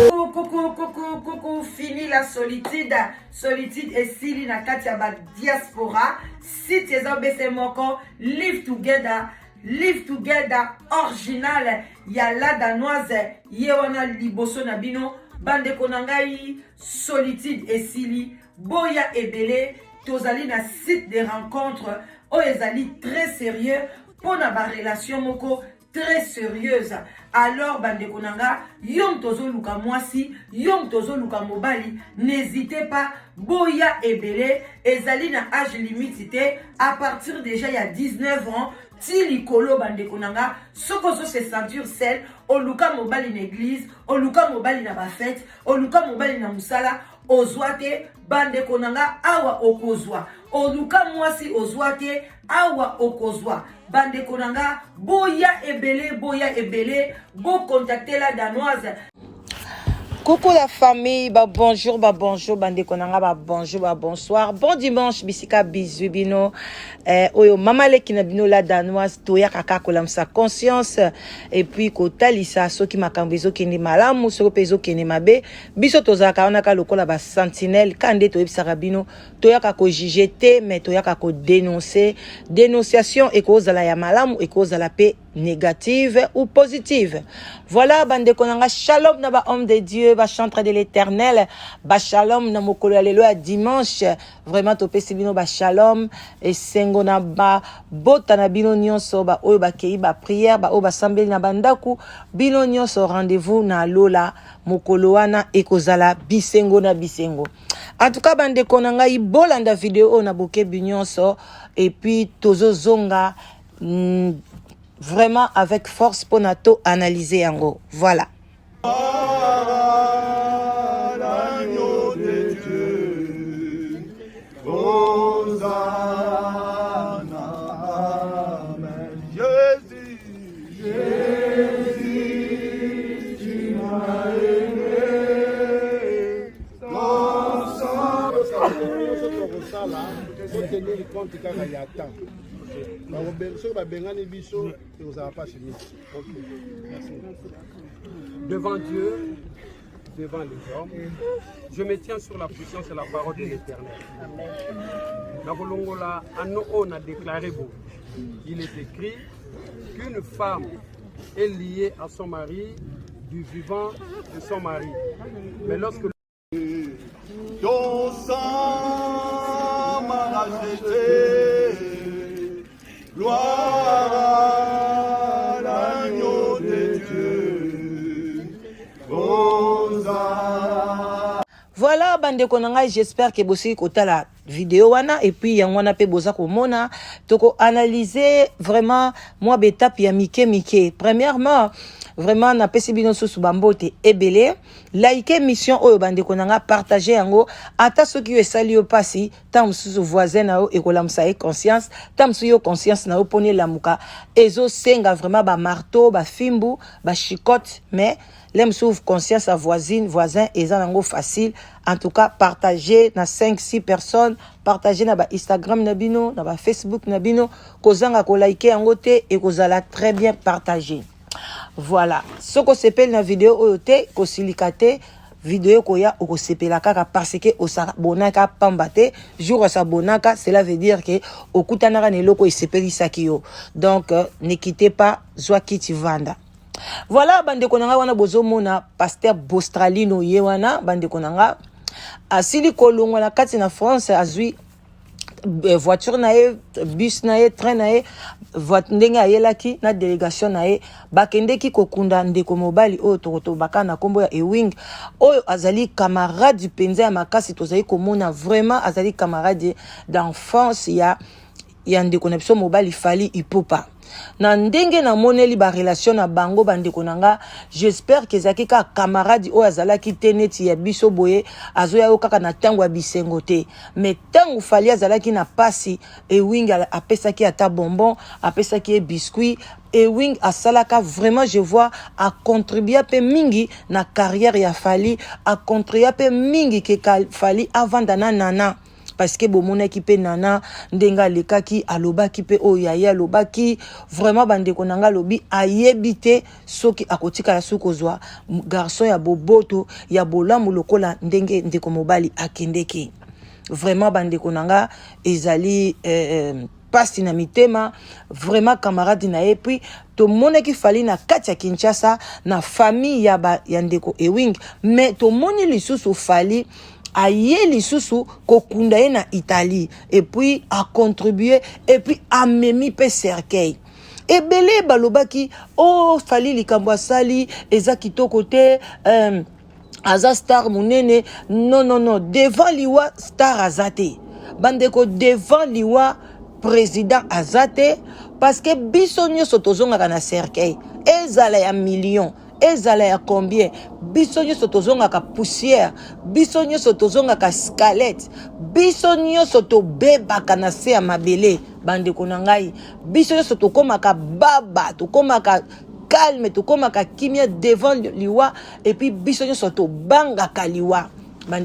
Coucou, coucou, coucou, fini la solitude. Solitude esili na kati ya ba diaspora. Site eza obese moko, live together, live together original ya la danoise ye wana liboso na bino bandeko na ngai solitude esili boya ebele tozali na site de rencontre oyo ezali très sérieux mpo na barelation moko très sérieuse alors bandeko na nga yo moto ozoluka mwasi yo moto ozoluka mobali n'hésitez pas boya ebele ezali na age limite te à partir déjà ya 19 ans ti likolo bandeko na nga soki ozo se sentir seul oluka mobali na église oluka mobali na bafete oluka mobali na mosala ozwa te bandeko na nga awa okozwa oluka mwasi ozwa te awa okozwa bandeko na nga boya ebele boya ebele bocontacte la danoise. Coucou la famille, ba bonjour, ba bonjour, bandeko nanga, ba bonjour, ba bonsoir, bon dimanche, bisika bisous bino, eh, oyo mama leki na bino la danoise, toya kaka kolamsa conscience, et puis kotalisa soki makambo ezokende malamu, soki pe ezokende mabe, biso tozalaka wana ka lokola ba sentinelle, ka nde toyebisaka bino, toyaka ko juger te, mais toyaka ko dénoncer, dénonciation ekozala ya malamu, ekozala pe négative ou positive. Voilà bandeko nanga, shalom na ba homme de Dieu, ba chantre de l'Éternel, ba shalom na mokolo ya lelo ya dimanche. Vraiment topesi bino ba shalom esengo na ba bota na bino nyonso ba oyo bakei ba prière, ba oyo basambeli na bandaku, bino nyonso rendez-vous na lola mokolo wana ekozala bisengo na bisengo. En tout cas bandeko na ngai bolanda video oyo na bokebi nyonso et puis tozozonga vraiment avec force pour nato analyser yango. Voilà. L'agneau de Dieu, Hosanna, Amen. Jésus, Jésus, tu m'as aimé, ton sang. Tokosala totenir compte kaka ya temps soki babengani biso ekozala mpasi mingi. Devant Dieu, devant les hommes, je me tiens sur la puissance et la parole de l'Éternel. Nakolongola ano oyo na déclaré bo. Il est écrit qu'une femme est liée à son mari du vivant de son mari. Mais lorsque Ton sang m'a racheté, gloire à l'agneau de Dieu, Hosanna. Voilà bandeko na ngai, j'espère que bosili kotala video wana et puis yango wana pe boza komona toko analyser vraiment mwa betape ya mike mike. Premièrement, vraiment napesi bino susu bambote ebele. Like mission oyo bandeko na nga, partager yango ata soki yo esali yo pasi, tango mosusu voisin na yo ekolamusa ye conscience, tango mosusu yo conscience na yo poni elamuka, ezosenga vraiment ba marteau, ba fimbu, ba chicotte, mais le mosusu conscience ya voisine, voisin eza nango facile. En tout cas, partager na 5 6 personnes, partager na ba Instagram na bino, na ba Facebook na bino, kozanga ko liker yango te ekozala très bien partager. Voilà, soko sepeli na video oyo te, kosilika te, video koya okosepela kaka parce que osabonaka pamba te. Jour osabonaka, cela veut dire que okutanaka na eloko esepelisaki yo. Donc ne quittez pas, zwa kiti vanda. Voilà bandeko na nga wana bozomona pasteur Bostralino ye wana bandeko na nga asili kolongwa na kati na France, azwi voiture na ye, bus na ye, train na ye, ndenge ayelaki na délégation na ye, bakendeki kokunda ndeko mobali oyo tokotobaka na kombo ya Ewing, oyo azali camarade mpenza ya makasi, tozali komona vraiment azali camarade d'enfance ya ndeko na biso mobali Fally Ipupa. Na ndenge namoneli ba relation na bango bandeko na nga, j'espère que ezalaki kaka camarade oyo azalaki te neti ya biso boye, azoya yo kaka na ntango ya bisengo te, mais ntango Fally azalaki na pasi, Ewing apesaki ata bonbon, apesaki ye biscuit. Ewing asalaka vraiment je vois a contribua pe mingi na carrière ya Fally a contribua pe mingi ke Fally avanda na Nana parce que bomonaki pe Nana ndenge alekaki alobaki pe oyo ya ye alobaki vraiment bandeko na nga alobi ayebi te soki akotikala soki kozwa garçon ya boboto ya bolamu lokola ndenge ndeko mobali akendeki vraiment bandeko na nga ezali eh, eh, pasi na mitema vraiment camarade na ye puis tomonaki Fally na kati ya Kinshasa na famille ya, ba, ya ndeko Ewing mais tomoni lisusu Fally aye lisusu kokunda ye na Italie et puis a contribuer et puis amemi pe cercueil ebele balobaki oh Fally likambo asali eza kitoko te euh, aza star monene non non non devant liwa star aza te bandeko devant liwa président aza te parce que biso nyonso tozongaka na cercueil ezala ya million ezala ya combien biso nyonso tozongaka poussière biso nyonso tozongaka squelette biso nyonso tobebaka na se ya mabele bandeko na ngai biso nyonso tokomaka baba tokomaka calme tokomaka kimia devant liwa et puis biso nyonso tobangaka liwa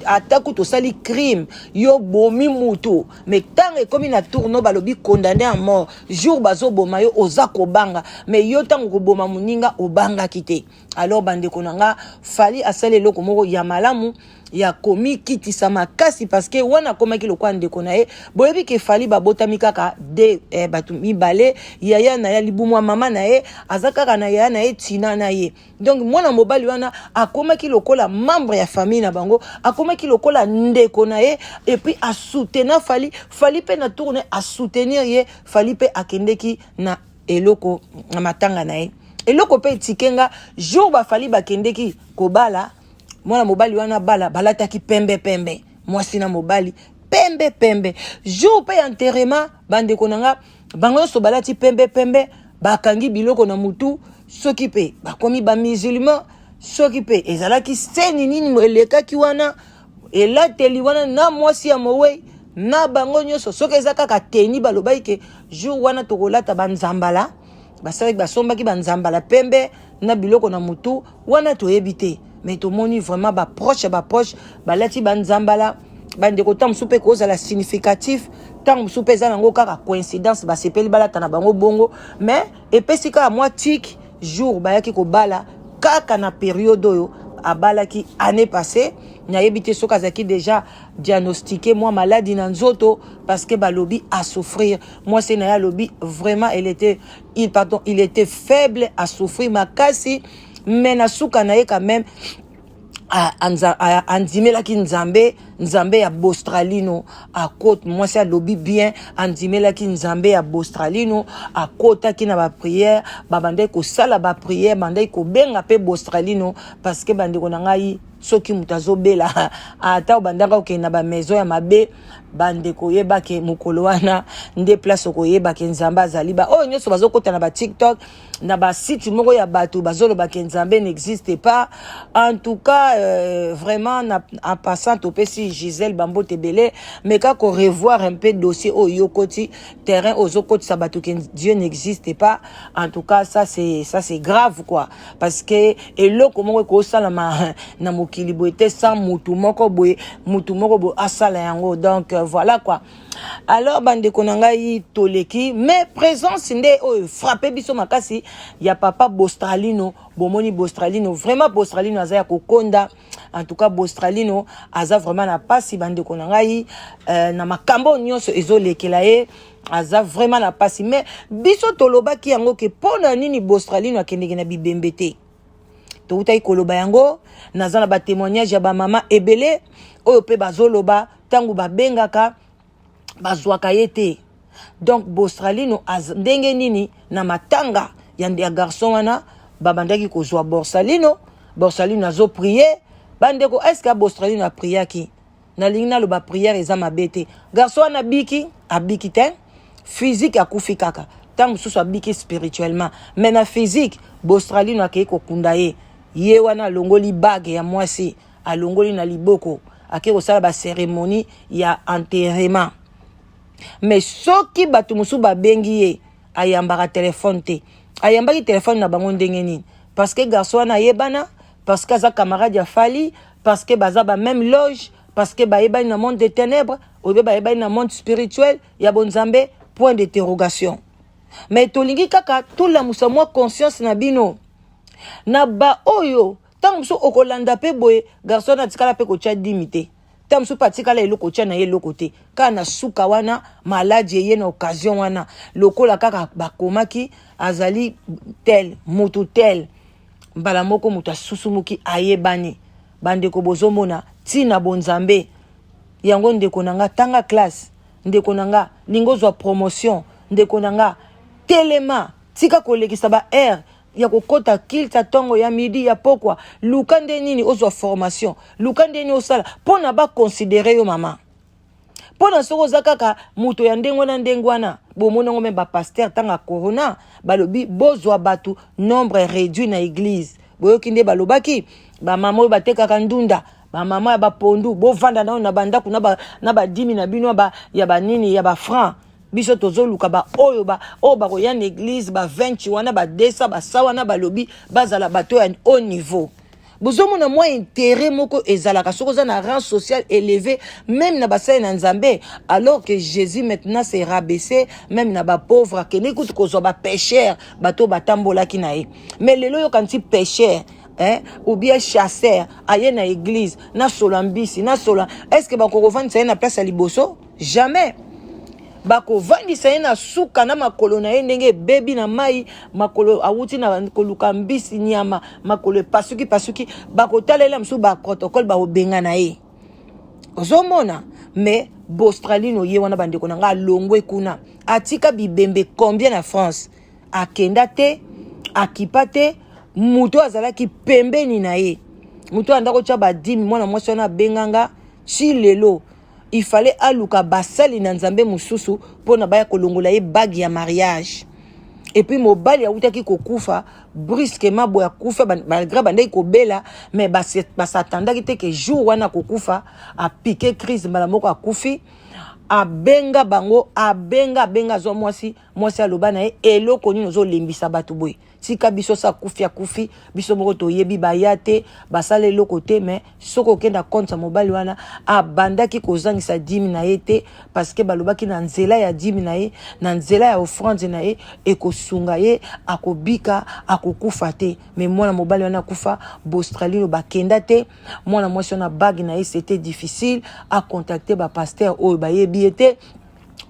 atako tosali crime yo bomi mutu mais ntango ekomi na tourno balobi condamné à mort jour bazoboma yo oza kobanga mais yo ntango koboma moninga obangaki te alors bandeko na nga Fally asali eloko moko ya malamu ya komikitisa makasi parce que wana akomaki lokola ndeko na ye boyebi ke Fally babotami kaka de eh, bato mibale yaya na ye libumu ya mama na ye aza kaka na yaya na ye tina na ye donc mwana mobali wana akomaki lokola membre ya famille na bango akomaki lokola ndeko na ye et puis asoutenir Fally Fally mpe na tour na ye asoutenir ye Fally mpe akendeki na eloko na matanga na ye eloko mpe etike nga jour bafally bakendeki kobala mwana mobali wana bala balataki pembe pembe mwasi na mobali pembe pembe jour mpe ya enterrement bandeko na nga bango nyonso balati pembe pembe bakangi biloko na mutu soki mpe bakomi bamusulman soki mpe ezalaki seni nini elekaki wana elateli wana na mwasi ya mowei na bango nyonso soki eza kaka teni balobaki ke jour wana tokolata banzambala basalaki basombaki banzambala pembe na biloko na mutu wana toyebi te mais tomoni vraiment baproche ya baproche balati banzambala bandeko ntango mosusu mpe kozala significatif ntango mosusu mpe eza nango kaka coïncidence basepeli balata na bango bongo mais epesi kaka mwa tike jour bayaki kobala kaka na periode oyo abalaki année passée nayebi te soki azalaki déjà diagnostiqué mwa maladie na nzoto parce que balobi asouffrir mwasi na ye alobi vraiment elle était il pardon il était faible asouffrir makasi mais na suka na ye quand même andimelaki nzambe nzambe ya bostralino akot mwasi alobi bien andimelaki nzambe ya bostralino akotaki na baprière babandaki kosala baprière bandaki kobenga mpe bostralino parce que bandeko na ngai soki moto azobela ata obandaka kokende na bamaison ya mabe bandeko oyebake mokolo wana nde place okoyebake nzambe azali ba oyo nyonso bazokota na batiktok na basite moko ya bato bazoloba ke nzambe n'existe pas en tout cas euh, vraiment na, en passant topesi gisèle bambote ebele mais ka korevoir un peu dossier oyo yo koti terrain ozokotisa bato ke dieu n'existe pas en tout cas ça c'est ça c'est grave quoi parce que eloko moko ekosalama na mokili boye te sans mutu moko boye mutu moko boye asala yango donc euh, voilà quoi alors bandeko na ngai toleki mais présence nde oyo frappe biso makasi ya papa bostralino bomoni bostralino vraiment bostralino aza ya kokonda en tout cas bostralino aza vraiment na pasi bandeko na ngai euh, na makambo nyonso ezolekela ye aza vraiment na pasi mais biso tolobaki yango ke mpo na nini bostralino akendeke na bibembe te toutaki koloba yango naza na batémoignage ya bamama ebele oyo mpe bazoloba ntango babengaka bazwaka ye te donc bostralino ndenge nini na matanga ya, ya garçon wana babandaki kozwa borsalino borsalino azoprie bandeko est-ce bostralino apriaki nalingi naloba prière eza mabe te garçon wana abiki abiki te physique akufi kaka ntango mosusu abiki spirituellement mais na physique bostralino akei kokunda ye ye wana alongoli bague ya mwasi alongoli na liboko akei kosala bacérémonie ya enterrement mais soki bato mosusu babengi ye ayambaka telefone te. Ayambaki telefone na bango ndenge nini? Parce que garçon wana ayebana, parce que aza camarade ya Fally, parce que baza ba même loge, parce que bayebani na monde des ténèbres, obe bayebani na monde spirituel ya bonzambe, point d'interrogation. Mais tolingi kaka tolamusa mwa conscience na bino na baoyo ntango mosusu okolanda mpe boye garçon wana atikala mpe kotya dimi te ntango mosusu mpe atikala eloko otya na ye eloko te kaka na suka wana maladi eye na occasion wana lokola kaka bakomaki azali tel motu tel mbala moko moto asusumuki ayebani bandeko bozomona ntina bonzambe yango ndeko na nga tanga classe ndeko na nga linga ozwa promotion ndeko na nga telema tika kolekisa ba heure ya kokota culte ya ntongo ya midi ya pokwa luka nde nini ozwa formation luka nde nini osala mpo na baconsidere yo mama mpo na soki oza kaka moto ya ndenge wana ndenge wana bomoni yango me bapaster ntango ya corona balobi bozwa bato nombre réduit na eglise boyoki nde balobaki bamama oyo batekaka ndunda bamama ya bapondu bovanda nao na bandako na badimi na bino ya banini ya bafranc biso tozoluka baoyo ba, oyo bakoya na eglise ba 20 wana ba 200 basa wana balobi bazala bato ya haut niveau bozomona mwa intérêt moko ezalaka soki oza na rang social élevé même na basali na nzambe alors que jésus maintenant s'est rabaissé même na bapauvre akendeki kutu kozwa bapêcheur bato oyo batambolaki na ye mais lelo oyoka nti pêcheur eh, ou bien chasseur aye na église nasola mbisi nasola est ce que bakokovandisa ye na place ya liboso jamais bakovandisa ye na suka na makolo na ye ndenge ebebi na mai makolo awuti na koluka mbisi nyama makolo epasuki pasuki bakotalela mosusu baprotocole bakobengana ye ozomona mais bostralino ye wana bandeko na ngai alongwe kuna atika bibembe combien na france akenda te akipa te moto oyo azalaki pembeni na ye moto oyo anda kotya badimi mwana mwasi wana abenganga ti lelo il fallait aluka basali na nzambe mosusu mpo na baya kolongola ye bague ya mariage epuis mobali awutaki kokufa brusquement boye akufa malgré bandaki kobela mais basatandaki te ke jour wana akokufa apike crise mbala moko akufi abenga bango abenga abenga azwa mwasi mwasi aloba na ye eloko nini ozolembisa bato boye tika biso sa akufi akufi biso moko toyebi baya te basala eloko te mais soki okenda compte ya mobali wana abandaki kozangisa dime na ye te parce que balobaki na nzela ya dime na ye na nzela ya offrande na ye ekosunga ye akobika akokufa te mais mwana mobali wana akufa bostralino bakenda te mwana mwasi wana bague na ye c'était difficile acontacte bapasteur oyo bayebi ye te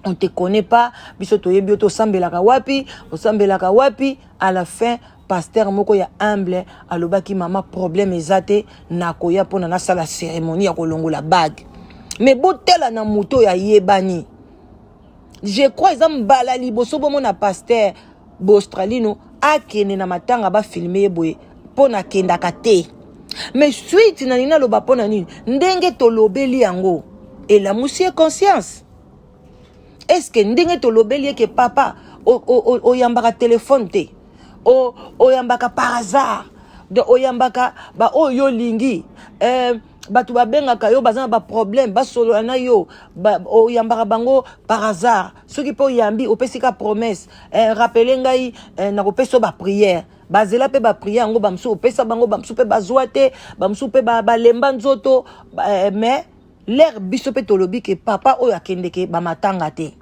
on te connaît pas biso toyebi yo tosambelaka wapi osambelaka wapi à la fin pasteur moko ya humble alobaki mama problème eza te nakoya mpona nasala cérémonie ya kolongola bague mais botala na moto oyo ayebani je crois eza mbala liboso bomona pasteur bostralino akende na matanga bafilme ye boye mpo na akendaka te mais suite na nini aloba mpo na nini ndenge tolobeli yango elamusi ye conscience est-ce ndenge tolobeli ye ke papa oyambaka telefone te oyambaka par hasard donc oyambaka baoyo yo olingi eh, bato babengaka yo baza na baproblème basolola na yo ba, oyambaka bango par hasard soki mpe oyambi opesi ka promesse eh, rappele ngai eh, nakopesa yo baprière bazela mpe baprière yango bamosusu opesa bango bamosusu mpe bazwa te bamosusu mpe balemba nzoto eh, mais lere biso mpe tolobi ke papa oyo akendeke bamatanga te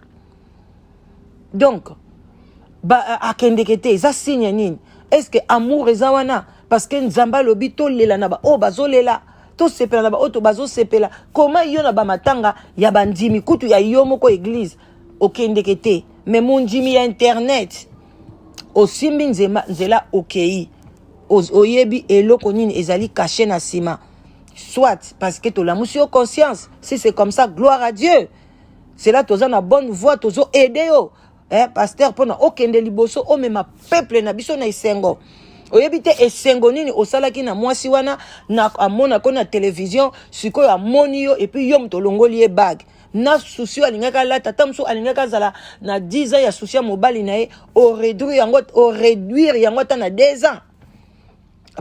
donc ba, euh, akendeke te eza signe nini est ce que amour eza wana parce que nzambe alobi tolela na baoyo bazolela tosepela na baoyo bazosepela koma yo na bamatanga ya bandimi kutu ya yo moko eglise okendeke te me mondimi ya internet osimbi nzema, nzela okei oyebi eloko nini ezali cache na nsima soit parce que tolamusi yo conscience si c'est comme ça gloire à dieu cela toza na bonne voie tozo aide yo eh, pasteur mpona okende liboso omema peuple na biso na esengo oyebi te esengo nini osalaki na mwasi wana na amonako na television sikoyo amoni yo epuis yo moto olongoli ye bague na susi oyo alingaki alata ata mosusu alingaki azala na 10 ans ya susi ya mobali na ye oreduire yango oreduire yango ata na 2 ans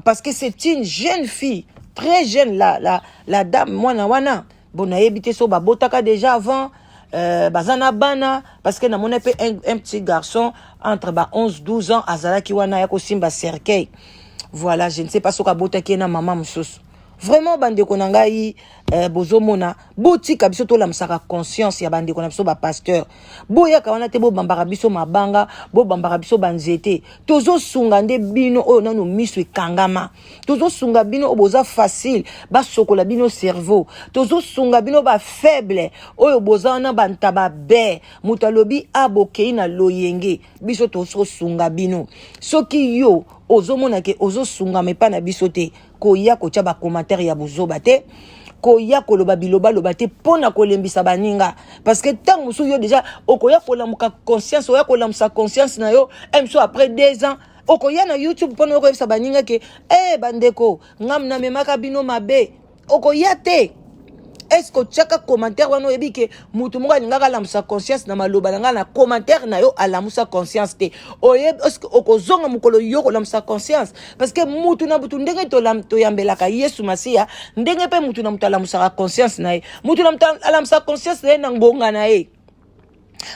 parce que c'est une jeune fille très jeune la, la, la dame mwana wana bon nayebi te so babotaka déjà avant baza na bana, parce que namoni mpe un petit garçon entre ba 11 12 ans azalaki wana ya kosimba cercueil. Voilà, je ne sais pas soki abotaki ye na mama mosusu. Vraiment, bandeko na ngai, bozomona, botika biso tolamusaka conscience ya bandeko na biso bapasteur. Boyaka wana te, bobambaka biso mabanga, bobambaka biso banzete. Tozosunga nde bino oyo nano miso ekangama, tozosunga bino oyo boza facile basokola bino cerveau, tozosunga bino bafaible oyo boza wana bantaba be. Moto alobi a bokei na loyenge, biso tozosunga bino. Soki yo ozomona ke ozosungama epai na biso te, koya kotia bacommentaire ya bozoba te, koya koloba bilobaloba te mpo na kolembisa baninga, parce que ntango mosusu yo déjà okoya kolamuka conscience, oya kolamusa conscience na yo mosusu après 2 ans, okoya na YouTube mpona okoyebisa baninga ke e bandeko, ngam namemaka bino mabe. Okoya te. Est ce que otiaka commentaire wana, oyebi ke motu moko alingaka alamusa conscience na maloba na ngai na commentaire na yo, alamusa conscience te? Oyebi, est ce que okozonga mokolo yo kolamusa conscience? Parce que mutu na mutu, ndenge toyambelaka Yesu Masiya, ndenge mpe mutu na mutu alamusaka conscience na ye, mutu na mutu alamusaka conscience na ye na ngonga na ye.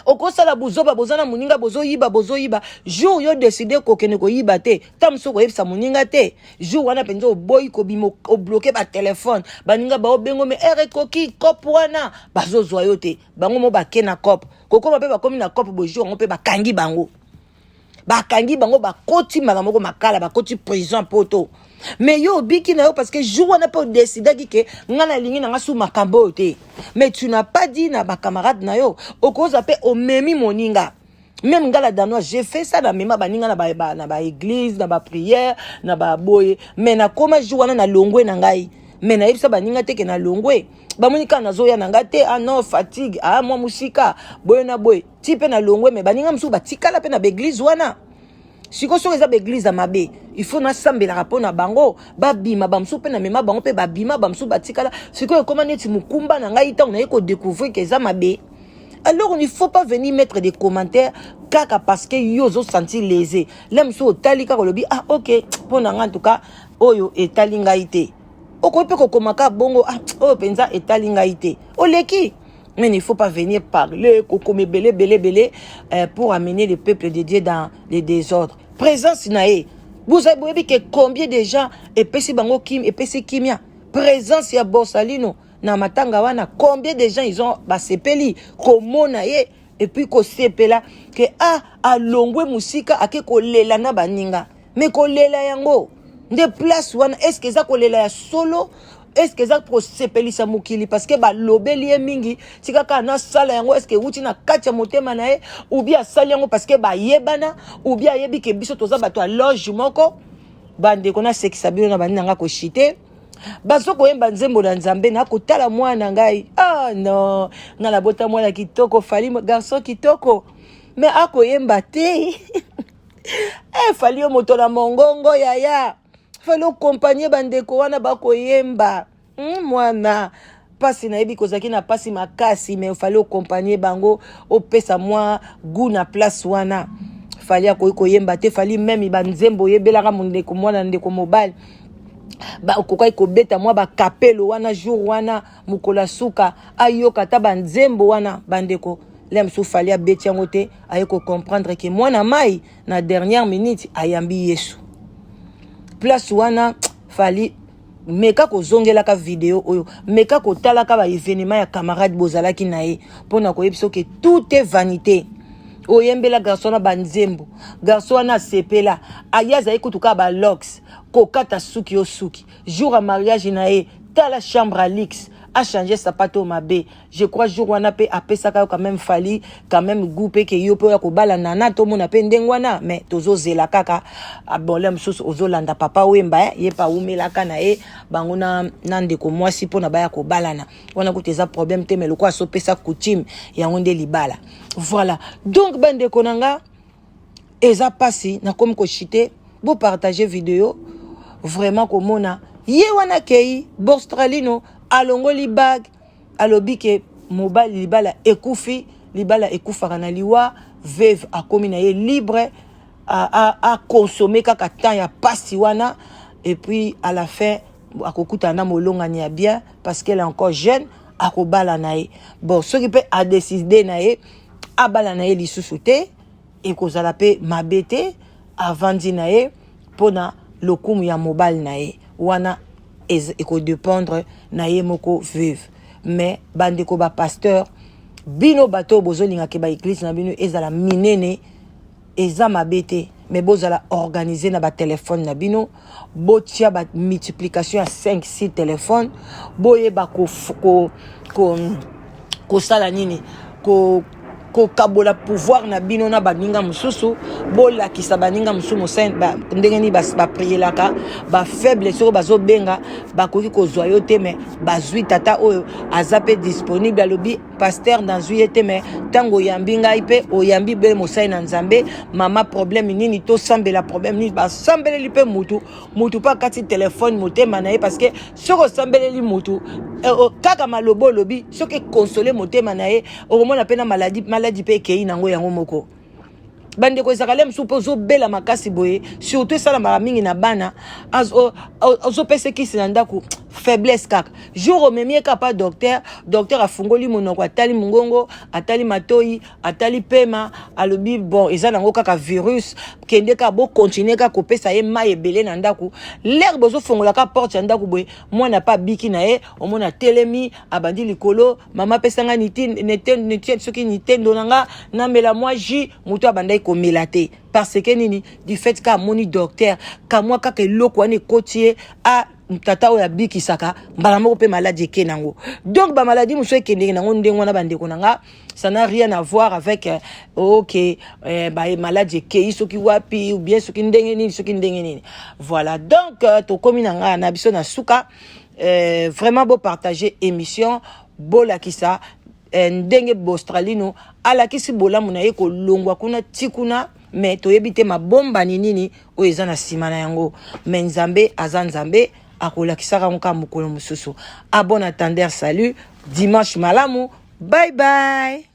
Okosala buzoba, boza na moninga, bozoyiba, bozoyiba. Jour yo décide kokende koyiba te, ta mosusu koyebisa moninga te. Jour wana mpenza oboyi kobima, obloquer batelefone, baninga baobengo, me ere ekoki cope wana, bazozwa yo te. Bango mo bake na cope, kokoma mpe bakomi na cope bojour yango mpe bakangi bango, bakangi bango, bakoti mbala moko makala, bakoti prison poto. Mais yo obiki na yo, parce que jour wana mpe odécidaki ke ngai nalingi na nga su makambo oyo te. Mais tu n'as pas dit na bacamarade na yo. Okozwa mpe omemi moninga. Même nga la Danois, j'ai fait ça, namema baninga na baéglise, na baprière, na baboye. Mais nakoma jour wana na longwe na ngai, mais nayebisa baninga te ke na longwe. Bamoni kaka nazoya na nga te, ah non, fatigue, ah mwa mosika, boye na boye, ti mpe na longwe. Mais baninga mosusu batikala mpe na baéglise wana. Sikoyo soki eza baéglise ya mabe, il faut nasambelaka mpo na bango babima. Bamosusu mpe namema bango mpe babima, bamosusu batikala. Sikoyo ekóma neti mokumba na ngai ntango naye kodécouvrir ke eza mabe. Alors il ne faut pas venir mettre des commentaires kaka parce que yo ozosentir lésé. Le mosusu otali kaka, olobi: "Ah ok, mpo na ngai en tout cas oyo etali ngai te." Okoki mpe kokoma kaka bongo: "Ah, oyo mpenza etali ngai te." Oleki. Mais il ne faut pas venir parler kokoma ebele ebele ebele pour amener le peuple de Dieu dans le désordre. Présence na ye, bozali boyebi ke combien de gens epesi bango kim, epesi kimia, présence ya Borsalino na matanga wana. Combien de gens ils ont basepeli komona ye et puis kosepela ke ah, alongwe mosika, ake kolela na baninga. Mais kolela yango nde place wana, est ce que eza kolela ya solo? Est ce que eza kosepelisa mokili parce que balobeli ye mingi, tika kaka nasala yango? Est ce que ewuti na kati ya motema na ye, ou bien asali yango parce que bayebana, ou bien ayebi ke biso toza bato ya loge moko? Bandeko, nasekisa bino na bandi na nga koshite, bazo koyemba nzembo na Nzambe, nakotala mwana na ngai. Ah non, ngai nabota mwana kitoko, Fali, garçon kitoko, mais akoyemba te. Eh, Fali, yo moto na mongongo, yaya, Fali oaccompagner bandeko wana bakoyemba. Mwana mpasi, nayebi kozalaki na mpasi makasi, mais Fali oaccompagner bango, opesa mwa goût na place wana. Fali akoki koyemba te. Fali, même banzembo oyebelaka mondeko, mwana ndeko mobali, okokaki kobeta mwa bakapelo wana jour wana, mokolo ya suka, ayoka ata banzembo wana. Bandeko, le mosusu Fali abeti yango te. Aye kocomprendre ke mwana mai na dernière minute ayambi Yesu place wana. Fali, meka kozongelaka video oyo, meka kotalaka baévénement ya camarade bozalaki na ye, mpona koyebi soki tout est vanité. Oyembela garçon na banzembo, garçon wana asepela, aye azali kutu kaka balox kokata suki yo suki. Jour ya mariage na ye, tala chambre ya luxe, achange sapato oyo mabe. Je crois jour wana mpe apesaka yo quand même, Fali, quand même goût mpe ke yo mpe oya kobala nana, tomona mpe ndenge wana. Mais tozozela kaka bon, le mosusu ozolanda Papa Wemba, ye mpe awumelaka na ye bango na ndeko mwasi mpona baya kobalana wana. Kutu eza problème te, mais lokola asopesa coutume yango nde libala. Voilà, donc bandeko na nga, eza mpasi, nakomi koshite. Bopartage video. Vraiment, komona ye wana akei Bostralino, alongoli bague, alobi ke mobali, libala ekufi. Libala ekufaka na liwa. Veuve akomi na ye libre, aconsommer kaka temps ya pasi wana, et puis à la fin akokutana na molongani ya bien, parce qu'elle est encore jeune. akobala na ye. Bon, soki mpe adeside na ye abala na ye lisusu te, ekozala mpe mabe te, avandi na ye mpona lokumu ya mobali na ye wana, ekodépendre na ye moko veuve. Mais bandeko bapasteur, bino bato oyo bozolingaka baéglise na bino ezala minene, eza mabe te, mais bozala organisé na batelefone na bino, botia bamultiplication ya 5 6 telefone, boyeba kosala ko, ko, nini, kokabola pouvoir na bino na baninga mosusu, bolakisa baninga mosusu mosai ndenge nini baprielaka bafaible. Soki bazobenga, bakoki kozwa yo te, mais bazwi tata oyo aza mpe disponible. Alobi: "Pasteur, nazwi ye te, mais ntango oyambi ngai mpe oyambi be mosali na Nzambe, mama, problème nini? Tosambela, problème nini?" Basambeleli mpe mutu, mutu mpe akati telefone motema na ye, parce que soki osambeleli mutu eh, kaka maloba olobi, soki ekonsole motema na ye, okomona mpe na maladi, maladi mpe ekei nango yango moko. Bandeko, ezalaka le mosusu mpe ozobela makasi boye, surtout esalamaka mingi na bana, ozopesa kisi na ndako, faiblesse kaka. Jour omemi ye kaka pa docteur, docteur afungoli monoko, atali mongongo, atali matoi, atali pema, alobi: "Bon, eza nango kaka virus, kende kaka, bokontinue kaka kopesa ye mai ebele na ndako." Lere bozofungolaka porte ya ndako boye, mwana mpe abiki na ye, omona atelemi, abandi likolo: "Mama, apesanga niti, soki nitendo na nga, namela mwa jus." Moto abandaki komela te, parce que nini? Du fait ka amoni docteur, kamwa kaka eloko wana ekoti ye, a tata oyo abikisaka mbala moko mpe maladi eke nango. Donc bamaladi mosusu ekendeke nango ndenge wana. Bandeko na nga, ça n'a rien à voir avec ok, ba maladi ekei soki wapi ou bien soki ndenge nini, soki ndenge nini. Voilà, donc tokomi na ngai na biso na suka. Vraiment bopartage émission, bolakisa ndenge Bostralino alakisi bolamu na ye kolongwa kuna ti kuna, mais toyebi te mabombani nini oyo eza na nsima na yango. Mais Nzambe aza Nzambe, akolakisaka yango kaka mokolo mosusu. À bon entendeur, salut, dimanche malamu, bye bye.